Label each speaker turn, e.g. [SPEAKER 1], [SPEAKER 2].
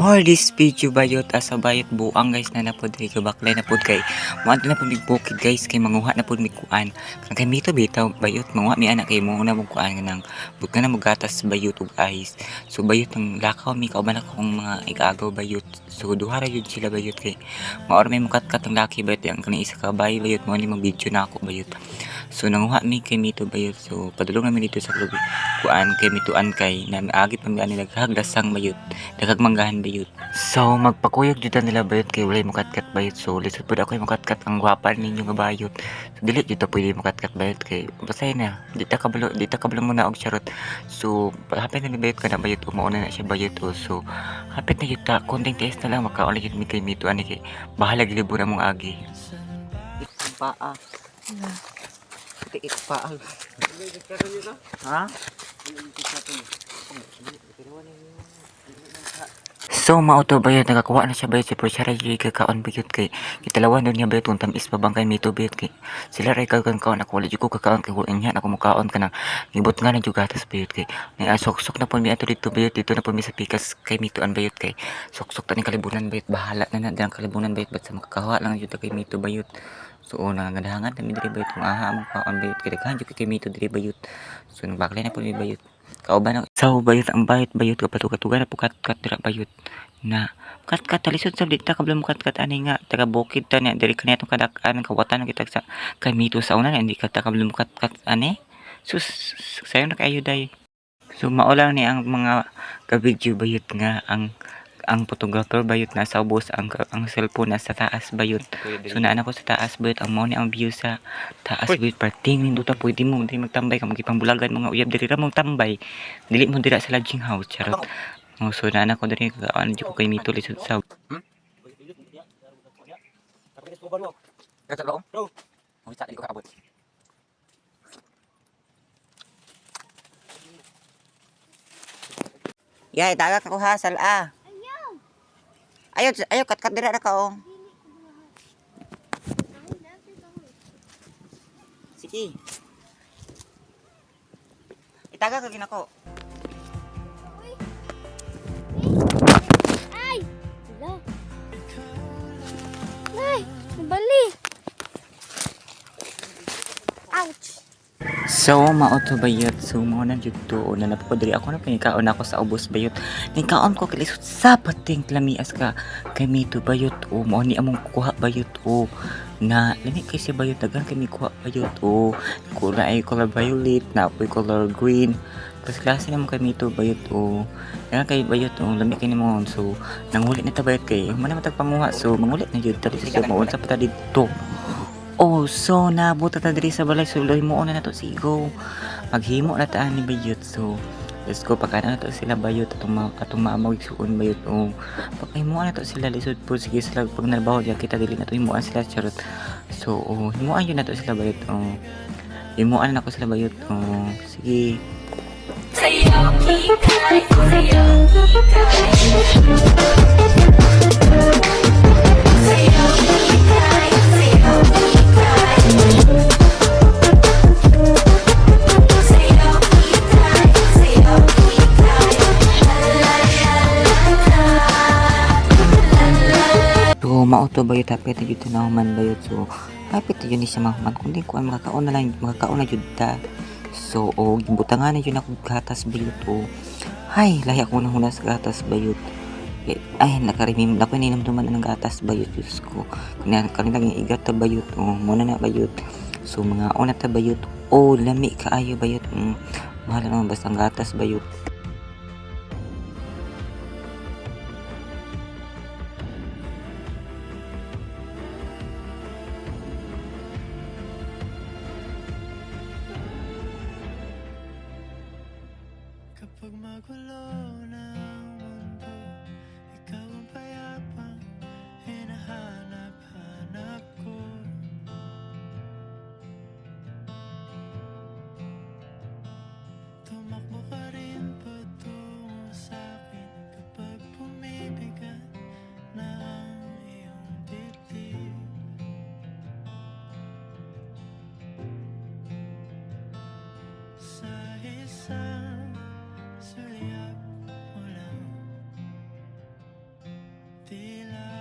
[SPEAKER 1] For this video bayot, asa bayot, buang guys na napod diri kabaklay na pod kay moadto na pod mig bukid guys, kay manguha na pod mig kuan kanang kay mito bitaw bayot, manguha mi ana kay mo na mo kuan nang but na mo gatas bayot ug ice. So bayot ang lakaw mi, kauban akong mga igagaw bayot. So duha ra jud sila bayot kay mao ra may mukatkat ang laki bayot, ang kanang isa ka bayi bayot mo ni mag video na ako bayot. So nanguha mi kay mito bayot, so padulong namin dito sa kuan kay mituan kay nami agi pa mi ani naghaglasang bayot, daghag manggahan bayot. So magpakuyog jud nila bayot kay walay mukatkat bayot. So lisod pud ako mukatkat ang gwapa ninyo nga bayot. So dili jud ta pwede mukatkat bayot kay basta na di ta kabalo muna og charot. So hapit na ni bayot kana bayot, umuuna na siya bayot oh. So hapit na jud ta, konting tiis na lang, makaon na jud mi kay mito ani kay bahala gilibon among agi. Paa. Tiik paa. Ha? So mao to bayot, nakakuha na siya bayot, si Portia ra jud kakaon bayot kay gitalawan daw niya bayot kung tamis pa bang kay mito bayot, kay sila ra kaon kaon, ako wala jud ko kakaon kay wala niya ako mukaon kanang gibot nga na jud gatas bayot kay suksok na pud mi ato dito bayot, dito na pud mi sa pikas kay mituan bayot kay suksok ta ni kalibunan bayot, bahala na na diyang kalibunan bayot, bat sa makakawa lang jud ta kay mito bayot. So nagadahangan kami diri bayot kung aha among kaon bayot kay daghan jud kay mito diri bayot. So nagbaklay na pud mi bayot. Kauban ang so bayot ang bayot bayot kapatugatugan na po kat dira bayot na kat talisod sa di ta kabalo mo kat ani nga taga bukid ta niya diri kaniya tong kadak-an kawatan kita sa kay mito sa una na hindi ka ta kabalo mo kat ani sus sayo na kaayo day. So mao lang ni ang mga ka-video bayot nga ang photographer bayot nasa ubos, ang cellphone nasa taas bayot. So naa ko sa taas bayot, ang mao ni ang view sa taas bayot, parting nindot pwede mo diri magtambay ka magipambulagan mga uyab diri ra mong tambay, dili mo dira sa lodging house charot. Oh, so naa ko diri kaon jud ko kay mito lisod sa Yay, taga ka ko ha, sala. Ayaw, ayaw, kat-kat dira ra ka oh. Sige. Itaga ka ginako.
[SPEAKER 2] Ay! Wala. Ay! Nabali! Ouch!
[SPEAKER 1] So mao to bayot. So mao na jud to. Una na po ko diri, ako na pinikaon ako sa ubos bayot. Nikaon ko kay lisod sa pating lamias ka kay mito bayot o mao ni among kuha bayot o na lami kay si bayot, daghan kay mi kuha bayot o kulay ay color violet na apoy color green. Klase klase namo kay mito bayot o daghan kay bayot o lami kay nimo. So nangulit na ta bayot kay human na matag panguha, so mangulit na jud ta dito sa maunsa pa ta didto. Oh, so naabot ta diri sa balay, so mo na nato sigo. Maghimo na ta ani bayot. So let's go, pagkana na to sila bayot, atong maamog igsuon bayot o paghimuan na to sila lisod po, sige sila pag narbaho diya kita dili na to himuan sila charot. So oh, himuan yun na to sila bayot o himuan na ko sila bayot o sige. So mao to bayot, hapit na jud to nahuman bayot. So hapit na jud ni siya mahuman, kundi kuan makakaon na lang, makakaon na jud ta. So o gibutangan na jud ako gatas bayot o hay lahi ako na hunas gatas bayot. Eh, ay nakarimim ako ninamduman ng gatas bayot, Diyos ko. Kanina kanina igat ta bayot o mo na na bayot. So mga una ta bayot o lami kaayo bayot. Mahal naman basta ang gatas bayot.
[SPEAKER 3] Kapag magulo na ang mundo, ikaw ang payapang hinahanap-hanap ko. Tumakbo ka rin patungo sa'kin kapag bumibigat na ang iyong dibdib. Sa isang sulyap. Tila